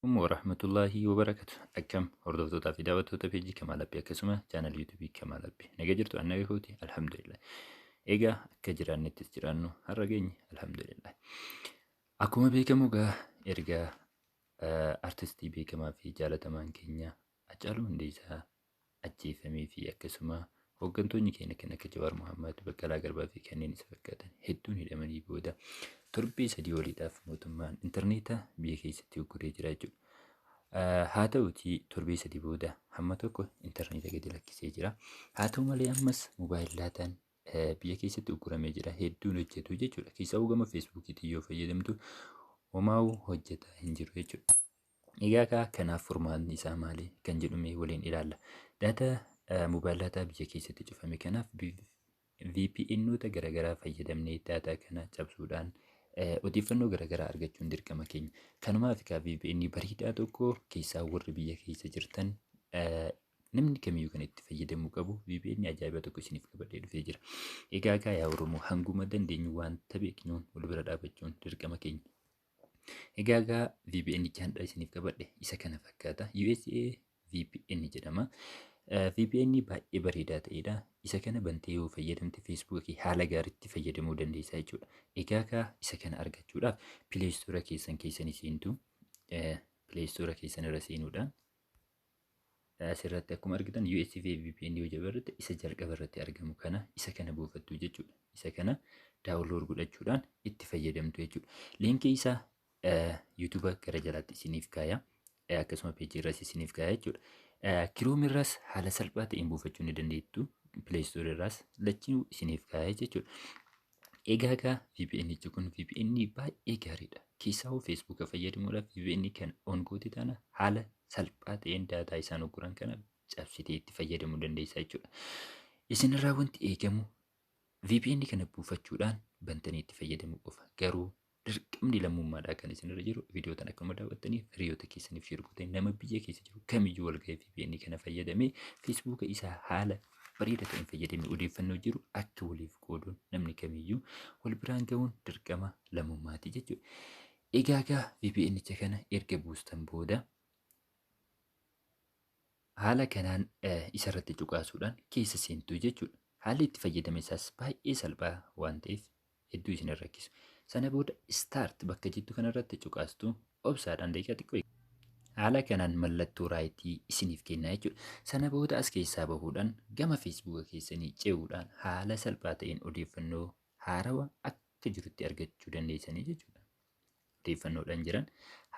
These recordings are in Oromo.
Warahmatullaahi wabarakatuh. Akkam hordoftootaa fi daawwattoota peejii Kamaal Appii akkasuma chaanal yuutuubii Kamaal Appii. Nagaa jirtu an nagaa kooti alhamdulillah. Egaa akka jiraannettis jiraannu har'a geenye alhamdulillah. Akkuma beekamu egaa erga artistii beekamaa fi jaalatamaan keenya Hacaaluu Hundeessaa ajjeefamee fi akkasuma hooggantoonni keenya kan akka Jawaar Mohaammed, Baqqalaa Garbaa fi kanneen isa fakkaatan hedduun hidhamanii booda torbee 3 oliidhaaf mootummaan intarneeta biyya keessatti ugguree jira jechuudha. Haa ta'utii torbee 3 booda hamma tokko intarneeta gadi lakkisee jira. Haa ta'u malee ammas moobaayil daataan biyya keessatti ugguramee jira. Hedduun hojjetu jechuudha. Keessaa gama feesbuukiitiin yoo fayyadamtu homaa'uu hojjetaa hin jiru jechuudha. Egaa kaa kanaaf furmaatni isaa maali kan jedhu mee waliin ilaalla. Daataa moobaayil daataa biyya keessatti cufame kanaaf VPNoota garaagaraa fayyadamnee daataa kana cabsuudhaan odeeffannoo garaagaraa argachuun dirqama keenya. Kanumaaf egaa VPN bareedaa tokko keessaa warri biyya keessa jirtan namni kamiyyuu kan itti fayyadamuu qabu VPN ajaa'iba tokko isiniif qabadhee dhufee jira. Egaa kaa yaa Oromoo hanguma dandeenyu wanta beeknuun wal bira dhaabachuun dirqama keenya. Egaa egaa VPN chaanidha isiniif qabadhe isa kana fakkaata. USA VPN jedhama. VPN baay'ee bareedaa ta'edha. Isa kana bantee yoo fayyadamte Facebook haala gaariitti fayyadamuu dandeessa jechuudha. Egaa kaa isa kana argachuudhaaf Play Store keessan keessanii seentu. Play Store keessan irra seenuudhaan asirratti akkuma argitan USB VPN yoo jabarratte isa jalqaba irratti argamu kana isa kana buufattu jechuudha. Isa kana download godhachuudhaan itti fayyadamtu jechuudha. Liinkii isaa YouTube gara jalaatti isiniif kaaya. Akkasuma peejii irras isiniif kaaya jechuudha. Chrome irras haala salphaa ta'een buufachuu ni dandeettu. Play Store irraas lachinuu isiniif kaaya jechuudha. Egaa egaa VPN kun VPN baay'ee gaariidha. Keessaa Facebook fayyadamuudhaaf VPN kan on goote taana haala salphaa ta'een daataa isaan ugguran kana cabsitee itti fayyadamuu dandeessa jechuudha. Isinirraa wanti eegamu VPN kana buufachuudhaan bantanii itti fayyadamuu qofa. Garuu dirqamni lammummaadhaa kan isinirra jiru viidiyoo tan akkuma daawwattanii hiriyoota keessaniif share gootanii nama biyya keessa jiru kamiyyuu wal ga'ee VPN kana fayyadamee Facebook isaa haala bareeda ta'een fayyadamee odeeffannoo jiru akka waliif qooduun namni kamiyyuu wal biraan ga'uun dirqama lammummaati jechuudha. Egaa egaa VPN kana erga buustan booda haala kanaan isarratti cuqaasuudhaan keessa seentu jechuudha. Haalli itti fayyadama isaas baay'ee salphaa waan ta'eef hedduu isin rakkisu. Sana booda start bakka jettu kanarratti cuqaastu obsaadhaan daqiiqaa xiqqoo haala kanaan mallattoo raayitii isiniif kenna jechuudha. Sana booda as keessaa bahuudhaan gama feesbuuka keessanii ce'uudhaan haala salphaa ta'een odeeffannoo haarawaa akka jirutti argachuu dandeessanii jechuudha. Odeeffannoodhaan jiran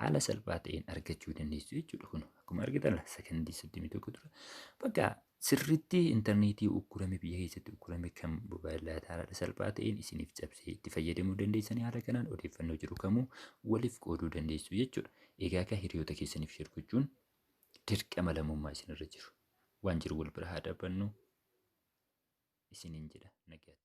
haala salphaa ta'een argachuu dandeessu jechuudha. Kun akkuma argitan sakandii 31 dura bakka sirriitti intarneetii uggurame biyya keessatti uggurame kan moobaayil daataa haala salphaa ta'een isiniif cabsee itti fayyadamuu dandeessanii haala kanaan odeeffannoo jiru kamuu waliif qooduu dandeessu jechuudha. Egaa akka hiriyoota keessaniif share gochuun dirqama lammummaa isinirra jiru. Waan jiru wal bira haa dhaabbannu isiniin jedha nagaatti.